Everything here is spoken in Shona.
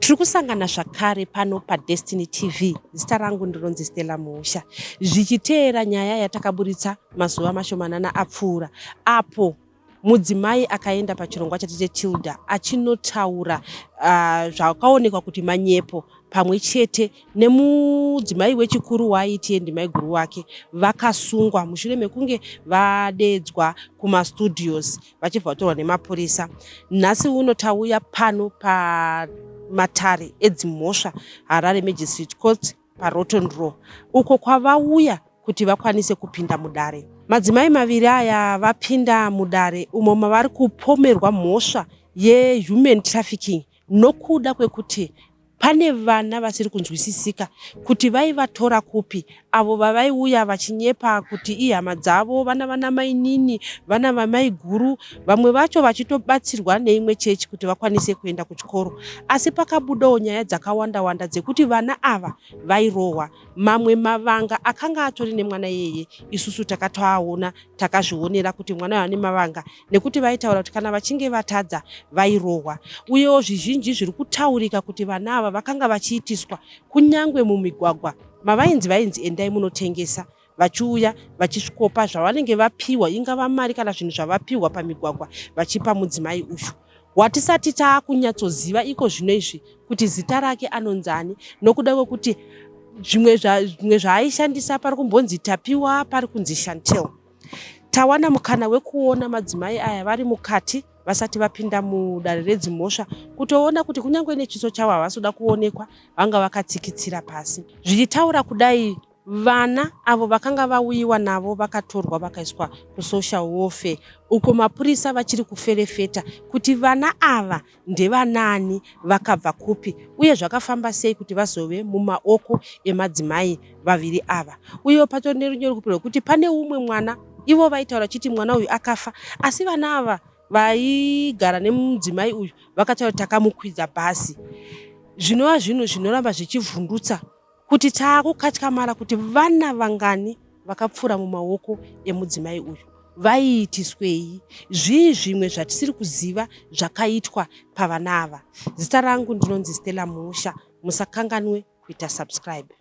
Tiri kusangana zvakare pano paDestiny TV. Zita rangu ndinonzi Stella Muusha. Zvichiteera nyaya yatakaburitsa mazuva mashomanana apfuura apo mudzimai akaenda pachirongwa chaTete Tilda achinotaura zvakaonekwa kuti manyepo pamwe chete nemudzimai wechikuru waaiti ndimaiguru wake vakasungwa mushure mekunge vadeedzwa kumastudios vachibva vatorwa nemapurisa. Nhasi uno tauya pano pamatare edzimhosva Harare Magistrate Court paRotten Row uko kwavauya kuti vakwanise kupinda mudare. Madzimai maviri aya vapinda mudare umo mavari kupomerwa mhosva yehuman trafficking nokuda kwekuti pane vana vasiri kunzwisisika kuti vaivatora kupi avo vavaiuya vachinyepa kuti ihama dzavo, vana vana mainini, vana vamaiguru, vamwe vacho vachitobatsirwa neimwe chechi kuti vakwanise kuenda kuchikoro. Asi pakabudawo nyaya dzakawanda wanda dzekuti vana ava vairohwa. Mamwe mavanga akanga atori nemwana iyeye isusu takatoaona takazvionera kuti mwana uyu ane mavanga nekuti vaitaura kuti kana vachinge vatadza vairohwa. Uyewo zvizhinji zviri kutaurika kuti vana ava vakanga vachiitiswa kunyangwe mumigwagwa mavainzi vainzi endai munotengesa vachiuya vachisvikopa zvavanenge vapiwa ingava mari kana zvinhu zvavapiwa pamigwagwa vachipa mudzimai uyu watisati taakunyatsoziva iko zvino izvi kuti zita rake anonzani nokuda kwekuti zvimwe zvaaishandisa pari kumbonzi Tapiwa pari kunzi Chantel. Tawana mukana wekuona madzimai aya vari mukati vasati vapinda mudare redzimhosva kutoona kuti kunyange nechiso chavo havasi kuda kuonekwa vanga vakatsikitsira pasi. Zvichitaura kudai vana avo vakanga vauyiwa navo vakatorwa vakaiswa kusocial welfare uko mapurisa vachiri kuferefeta kuti vana ava ndevanaani, vakabva kupi uye zvakafamba sei kuti vazove mumaoko emadzimai vaviri ava. Uyewo patori nerunyerekupe rwekuti pane umwe mwana ivo vaitaura chiti mwana uyu akafa asi vana ava vaigara nemudzimai uyu vakataura kuti takamukwidza bhazi zvinova zvinhu zvinoramba zvichivhundutsa kuti taakukatyamara kuti vana vangani vakapfuura mumaoko emudzimai uyu vaiitiswei, zvii zvimwe zvatisiri kuziva zvakaitwa pavana ava. Zita rangu ndinonzi Stella Muusha, musakanganwe kuita subscribe.